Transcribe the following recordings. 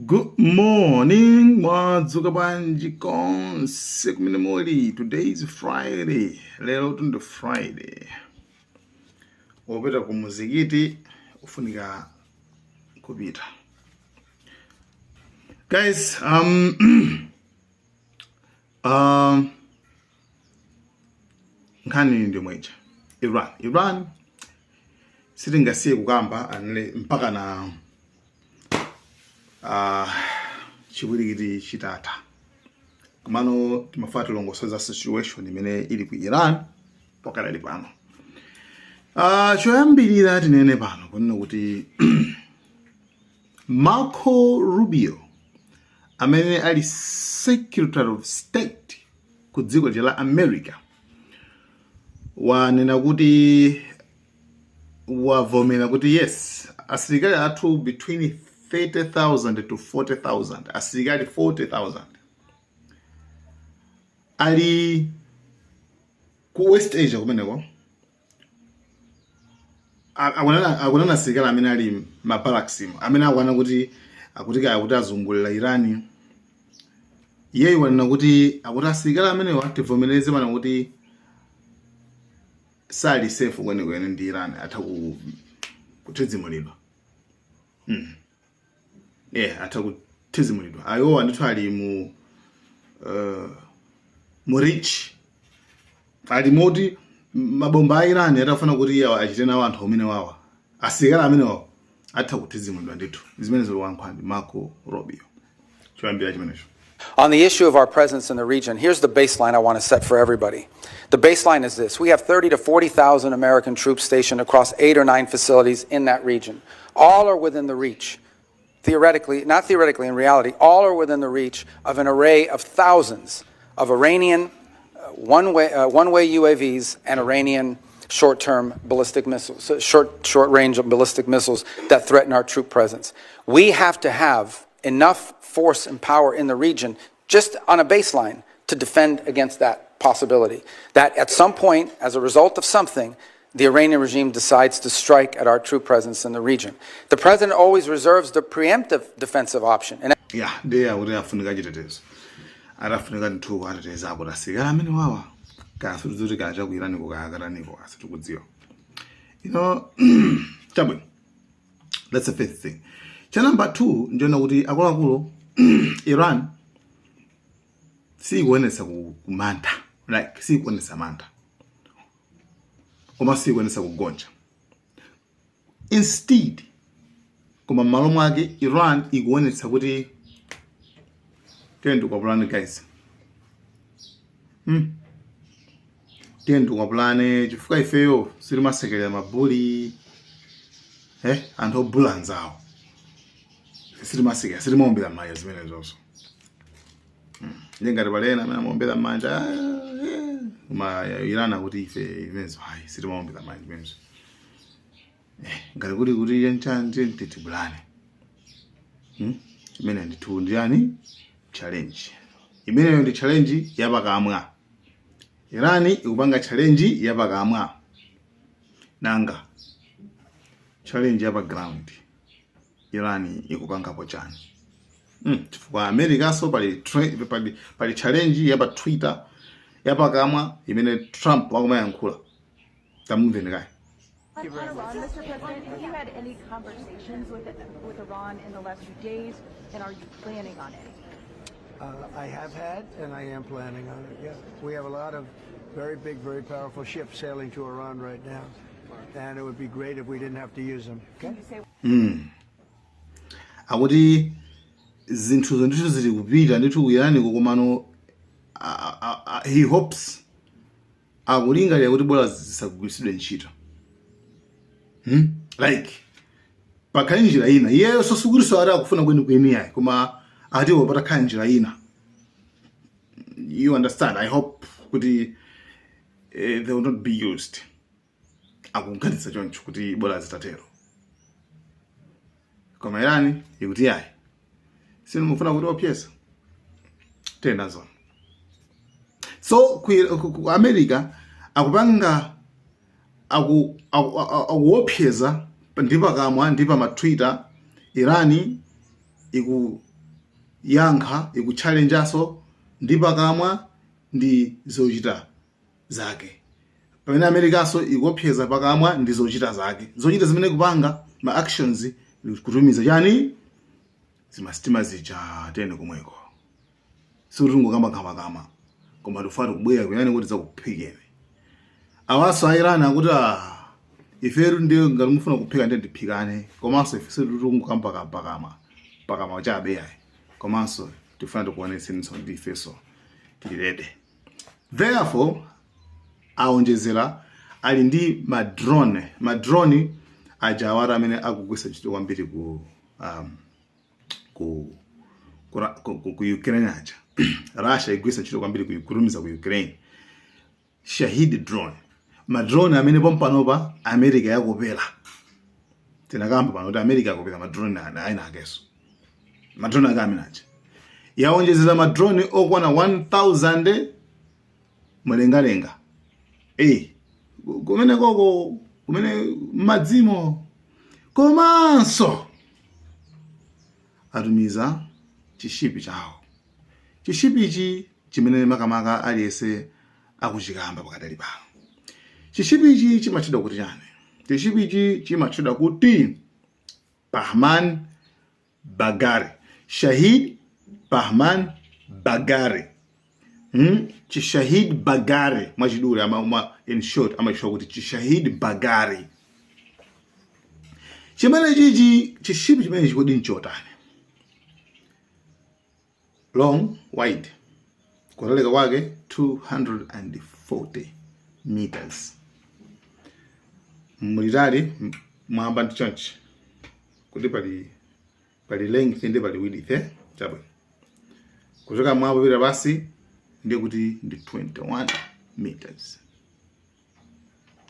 Good morning, mwadzuka bwanji konse kumene muli? Today is Friday, lero ndi Friday. Wopita ku muzikiti ufunika kupita. Guys, nkhani ndi mweja Iran. Iran sitingasiye kukamba anle mpaka na chipwirikiti chitatha. Komano timafuna tilongosoza situation imene ili ku Iran pakadali pano. Choyambirira tinene pano kunena kuti Marco Rubio, amene ali Secretary of State ku dziko la America, wanena kuti wavomera kuti yes, asilikali athu between 30,000 to 40,000, asilikali 40,000 ali ku West Asia kumeneko. Akunena asilikali amene ali ma barracks amene akuona kuti akuti kaya kuti azungulira Irani. Iyeyo wanena kuti akuti asilikali amenewa, tivomereze pano kuti sali safe kwenikweni ndi Iran, atha kuthidzimulidwa. Yeah, atha kuthidzimulidwa. Ayowa ndithu ali mu reach, ali moti mabomba a Iran atafuna kuti iye achite nawo anthu amene wawa, asilikali amene wawa atha kuthidzimulidwa ndithu. Zimene zikuyankhula ndi Marco Rubio, choyambira chimenecho. On the issue of our presence in the region, here's the baseline I want to set for everybody. The baseline is this: we have 30 to 40,000 American troops stationed across eight or nine facilities in that region. All are within the reach, theoretically, not theoretically, in reality, all are within the reach of an array of thousands of Iranian one-way UAVs and Iranian short-term ballistic missiles, short-range ballistic missiles that threaten our troop presence. We have to have enough force and power in the region, just on a baseline, to defend against that possibility. That at some point, as a result of something, the Iranian regime decides to strike at our troop presence in the region. The president always reserves the preemptive defensive option. And Ya, ndiye akuti afunika chitetezo, atafunika ndithu ateteza akuti asilikali amene wawa kaya situdzoti kaya chaku Iraniko kaya kataniko asitikudziwa. Chabwino, that's the first thing. Cha number two, ndiona kuti akuluakulu, Iran sikuonetsa kumantha, like sikuonetsa mantha, koma sikuonetsa kugonja. Instead, koma m'malo mwake Iran ikuonetsa kuti tiye tikwapulane guys, Tiye tikwapulane chifukwa ifeyo sitimasekerera ma bully, anthu obula anzawo sitimasekera, sitimaombera m'manja zimenezonso. Ndiye ngati palena amene amaombera m'manja, koma Iran akuti ife imenezo hayi, sitimaombera m'manja zimenezo. Ngati kuti yanchanje titibulane. Imene ndithu ndiyani? Challenge imeneyo ndi challenge yapakamwa. Irani ikupanga challenge yapakamwa. Nanga challenge yapa ground Irani ikupangapo chani? Chifukwa America so pali challenge yapa Twitter yapakamwa imene Trump akumayankhula. Tamumveni kayi. On Iran, Mr. President, have you had any conversations with Iran in the last few days, and are you planning on any? I have had, and I am planning on it. Yeah, we have a lot of very big, very powerful ships sailing to Iran right now, and it would be great if we didn't have to use them. Okay. Can you say Akuti zinthuzo ndithu zili kupita ndithu ku Iraniko, komano he hopes, akulingalira kuti bola zisagwiritsidwe ntchito, Like pakhale njira ina. Iyeyo sosikutinso ati akufuna kwenikweni yayi, koma atiwo patakhala njira ina, you understand? I hope kuti they will not be used. Akuganiza choncho kuti bola zitatero, koma Irani ikuti yayi, sinimufuna kuti opyesa tena zona. So ku America akupanga akuopseza ndi pakamwa ndi pa ma Twitter. Irani iku Ikuyankha, ikutchalenjaso ndi pakamwa ndi zochita zake, pamene Amerikanso ikuopseza pakamwa ndi zochita zake, zochita zimene kupanga ma actions, kutumiza chani, zimasitima zija tene komweko. Sikuti ngokamba kamakama, koma tifuna kubwera kuyani kuti zakuphikeni. Awaso a Iran akuti, "Ah, ifetu ndiyo ngati mufuna kuphika ndiye tiphikane, komanso ife sitikungokamba pakama pakamwa chabe yayi, komanso tifuna tikuonetseninso ndi ifeso tili ready." Therefore aonjezera, ali ndi madrone, madrone aja awati amene akugwisa ntchito kwambiri ku Ukraine aja. Russia igwisa ntchito kwambiri kutumiza ku Ukraine Shahid drone, madrone amene pompanopa America yakopera. Tinakamba pano kuti America yakopera madrone aina akeso, madrone ake amene aja. Yaonjezera madrone okwana 1000 mlengalenga, kumene koko kumene madzimo. Komanso atumiza chishipi chawo, chishipichi chimene makamaka aliyense akuchikamba pakadali pano. Chishipichi chimatchedwa kuti chani? Chishipichi chimatchedwa kuti Bahman Bagari, Shahid Bahman Bagari. Chishahid Bagari mwachidule in short amachitchula kuti Chishahid Bagari. Chimene chichi, chishipi chimene chikodi nchotani? Long, wide, kutalika kwake 240 meters, mulitali mwamba ndi chonchi, kuti pali length ndi pali width, eh? Chabwino, kuchoka mwamba kupita pasi ndiye kuti ndi 21 meters,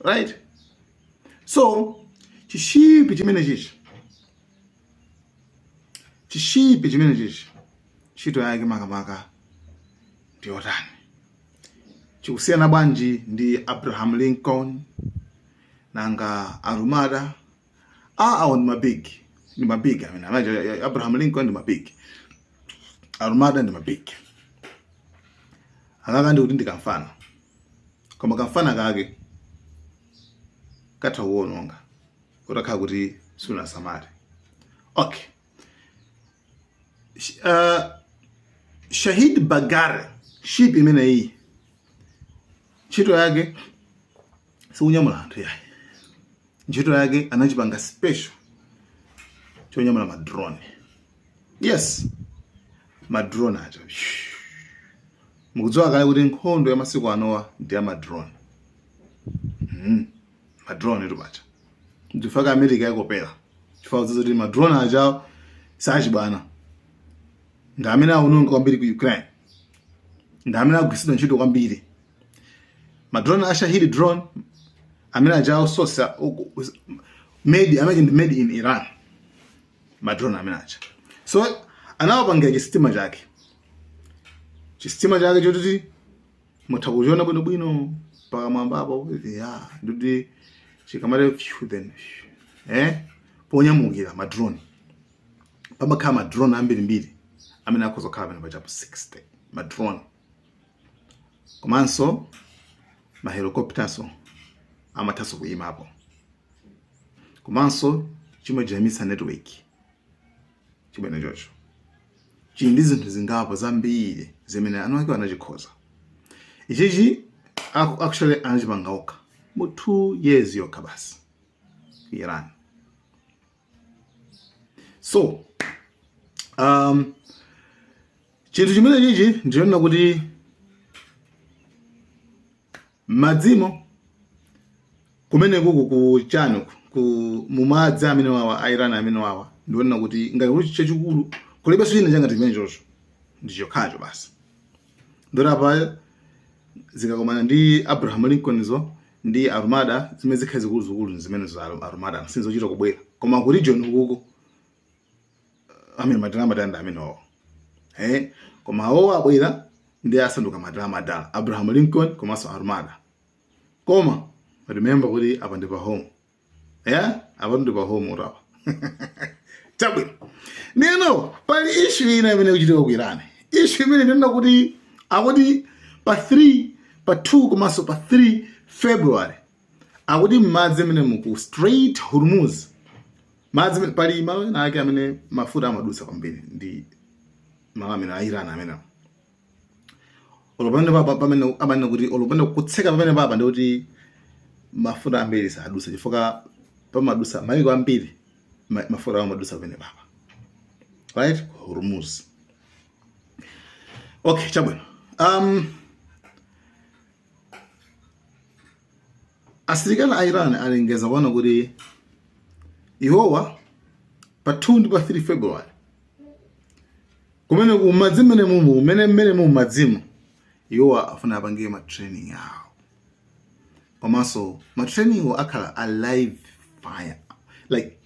right? So chishipi chimene chichi, chishipi chimene chichi, ntchito yake makamaka ndiyotani? Chikusiyana bwanji ndi Abraham Lincoln, nanga Armada? Ah, awo ndi mabig, ndi mabig amene amene Abraham Lincoln ndi mabig, Armada ndi mabig. Akaka ndi kuti ndi kamfana, koma kamfana kake katha kuwononga utakhala kuti sunasamale. Okay, Shahid Bagari ship imeneyi ntchito yake sikunyamula anthu yayi. Ntchito yake anachipanga special chonyamula madrone. Yes, madrone aja mukudziwa kale kuti nkhondo ya masiku anowa ndi ya madrone. Madrone tupacha ndifaka America yakopera chifukwa kuti madrone aja sachibwana, ndi amene aononga kwambiri ku Ukraine, ndi amene agwiritsidwa ntchito kwambiri, madrone a Shahid drone amene aja sosa made, amene ndi made in Iran, madrone amene aja. So anawapangira chisitima chake, chisitima chake chotiti mutha kuchiona bwinobwino pakamwamba apo ya, ndikuti chikamati phew, then ponyamukira madrone pamakhala madrone ambirimbiri amene akhoza kukhala pamene pachapo 60 madrone, komanso mahelicopterso amathanso kuyimapo, komanso chimajamitsa network chimene chocho. Chili ndi zinthu zingapo zambiri zimene anu ake anachikhoza. Ichichi actually anachipanga okha mu 2 years yokha basi ku Iran. So chinthu chimene chichi ndichonena kuti madzimo kumene kuku ku chani, ku mumadzi amene wawa a Iran amene wawa, ndionena kuti ngati kuti chachikulu kulibenso china changati chimene chocho, ndi chokhacho basi. Ndorapa zikakomana ndi Abraham Lincoln zo ndi Armada, zimene zikhale zikuluzikulu zimene za Armada sinzochita kubwera, koma ku region ukuko amene madala madala ndi amene wawo, eh, koma awo abwera ndi asanduka madala madala, Abraham Lincoln komanso Armada. Koma remember kuti apa ndi pa home, yeah, apa ndi pa home utapa. Chabwino, neno pali issue ina imene ikuchitika ku Iran. Issue imene ndinena kuti akuti pa 3, pa 2 komanso pa 3 February, akuti m'madzi amene muku Strait Hormuz, madzi pali malo ena ake amene mafuta amadutsa kwambiri ndi malo amene a Iran amene olo pamene papa pamene amanena kuti olo pamene kutseka pamene papa ndikuti mafuta ambiri sadutsa, chifukwa pamadutsa mayiko ambiri, mafuta amadutsa pamene papa, right? Hormuz. Okay, chabwino. Asilikali a Iran alengeza pano kuti iwowa pa 2 ndi pa 3 February kumene kumadzi mmene mumu mmene mmene mumu madzimu, iwowa afuna apange ma training awo, komanso ma training wo akhala a live fire, like,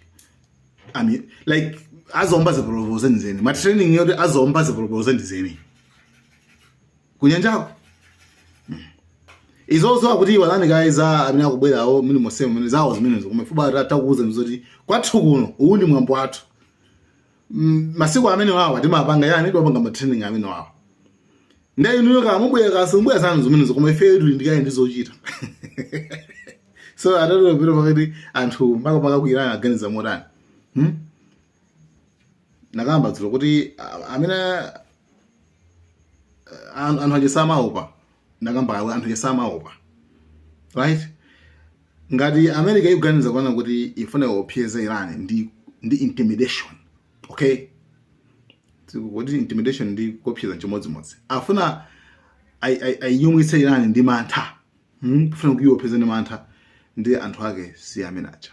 I mean, like azomba zipolopolo zenizeni, ma training yoti azomba zipolopolo zenizeni kunyanjako. Izozo akuti iwalani kaye za amene akubwerawo mene mosemo mene zawo zimenezo, koma ife takuuza zoti kwathu kuno uwu ndi mwambo wathu. Masiku amene wawa timapanga yani, timapanga ma training amene wawa. Ndiye inuyo kaya mubwera kasi mubwera zanu zimenezo, koma ife tuli ndikaye ndi zochita. So atatopita pakati anthu makamaka ku Iran aganiza motani, Nakamba dzulo kuti amene anthu aja samaopa. Nakamba anthu aja samaopa, right? Ngati America ikuganiza kuona kuti ifune kuopseza Iran ndi intimidation, okay, kuti intimidation ndi kuopseza chimodzimodzi, afuna ayinyumwitse Iran ndi mantha, Kufuna kuiopseza ndi mantha, ndi anthu ake si amene aja.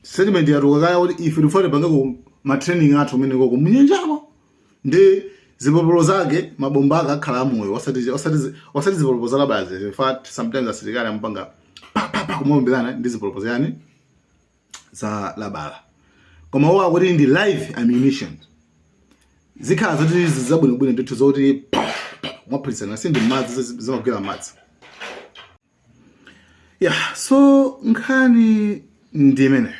Statement yatuluka kaya kuti ife tifuna tipangeko ma training athu umenekoko munyanjamo, ndi zipolopolo zake mabomba ake akhala amoyo, osati zipolopolo za labazi. In fact, sometimes asilikali amapanga pa pa pa kumaombelana ndi zipolopolo yani za labala, koma wo akuti ndi live ammunition, zikhala zoti zabwinobwino ndithu, zoti pa pa mwaphulitsana si ndi madzi, zimagwera madzi. Yeah, so nkhani ndi imeneyo.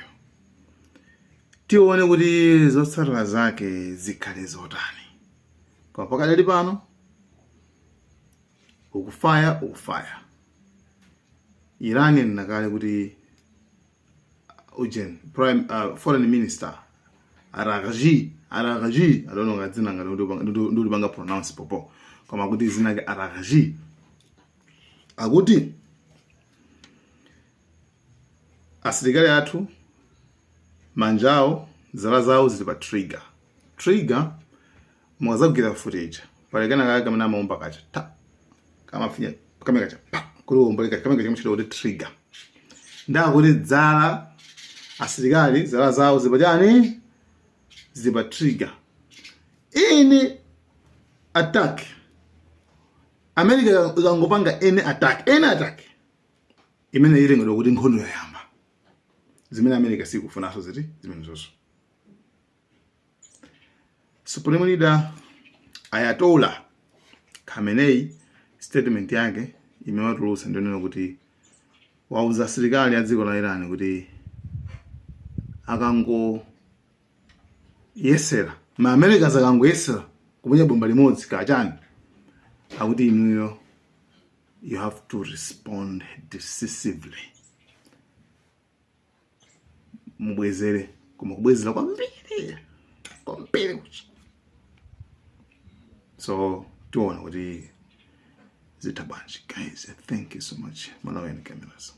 Tione kuti zotsatira zake zikhale zotani, koma pakadali pano ukufaya ukufaya. Iran ndinakale kuti ujen prime foreign minister Araghchi, Araghchi, I don't know ngadzina ngati ndikupanga pronounce popo, koma kuti zina ke Araghchi, akuti asilikali athu manja awo, zala zawo zili pa trigger. Trigger, mukazagwira footage pali kena kake kamene amaomba kacha ta kamafinya kamene kacha pa kuti uombole kacha, kamene kacha kamachita kuti trigger. Ndakuti dzala asilikali zala zawo zili pa chani? Zili pa trigger. Any attack, America ikangopanga any attack, any attack imene itengedwa kuti nkhondo yayamba, zimene America sikufunanso ziti zimenezozo. Supreme Leader Ayatollah Khamenei, statement yake imene watulutsa ndionena kuti wauza asilikali a dziko la Iran kuti akangoyesera, ma Americans akangoyesera kuponya bomba limodzi kachani, akuti inuyo you have to respond decisively, mubwezere, koma kubwezera kwambiri kwambiri kuchi. So tiona kuti zitha bwanji. Guys, thank you so much. Malawian Cameras.